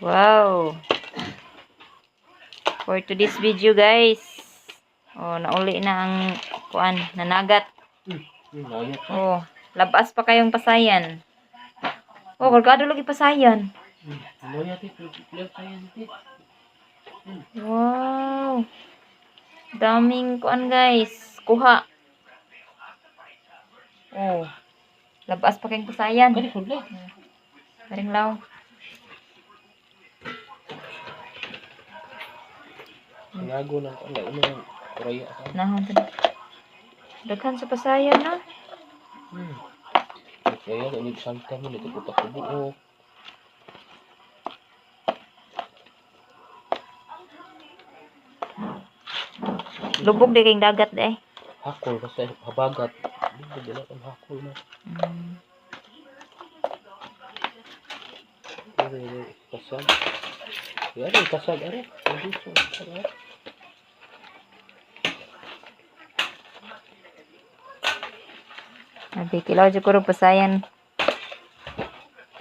Wow. For today's video guys. Oh, nauli na ang kuan, nanagat. Oh, labas pa kayong pasayan. Oh, kargado lagi pasayan. Wow. Daming kuan guys. Kuha. Oh. Labas pa kayong pasayan. Karing law. Nago na ko na ino kuraya ka. Nahon ta. Daghan sa pasayan na. Kaya ini sangka mo nito ko ta buok. Lubog di kayong dagat de. Hakol kasi habagat. Hindi na kan hakol na. Kasag. Ya, kasag are. Hindi so. Abi kilaw jud ko ro pasayan.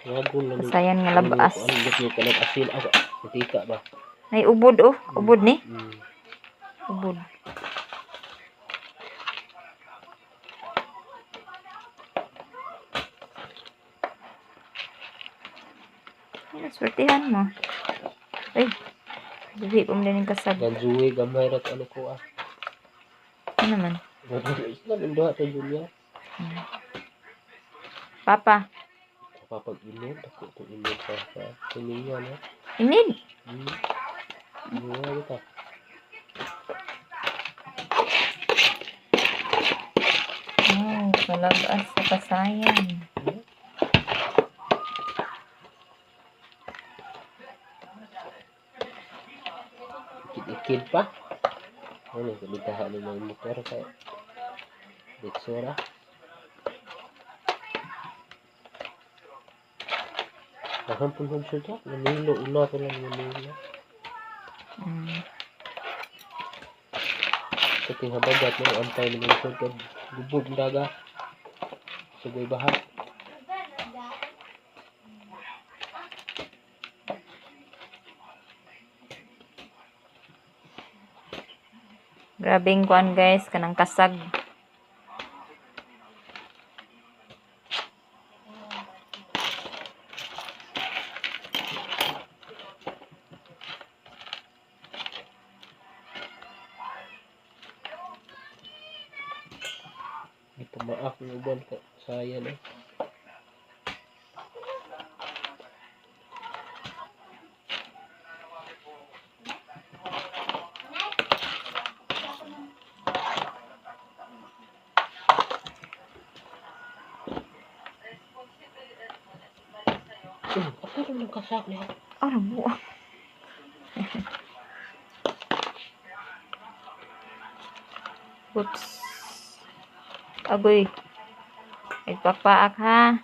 Nago na. Pasayan nga labas. Ano gito ka asin ako. Tika ba? Nay ubod oh. Ubod ni. Ubod. Ay, swertihan mo. Ay. Dili pa mo din yung kasag. Ganjuwe gamay rat ano ko ah. Ano naman? Islam indo ato Julia. Papa. Papag-inod ako to inod pa sa kaniya no. Inid. Iya kita. Oh, palabas sa pasayan. Ikid pa. Ano, kabitahan ng mga motor kaya. Ditsura. Nakampun hong siya. Nanilo. Una ko lang nanilo. Kating habagat mo. Antay naman siya. Lubog daga. Sugoy bahat. Grabing kuan guys, kanang kasag. Ito maaf yung uban ka. Sayang eh. Apa naman kasak niya? Ano mo? Oops. Agoy. Nagpapaak ha.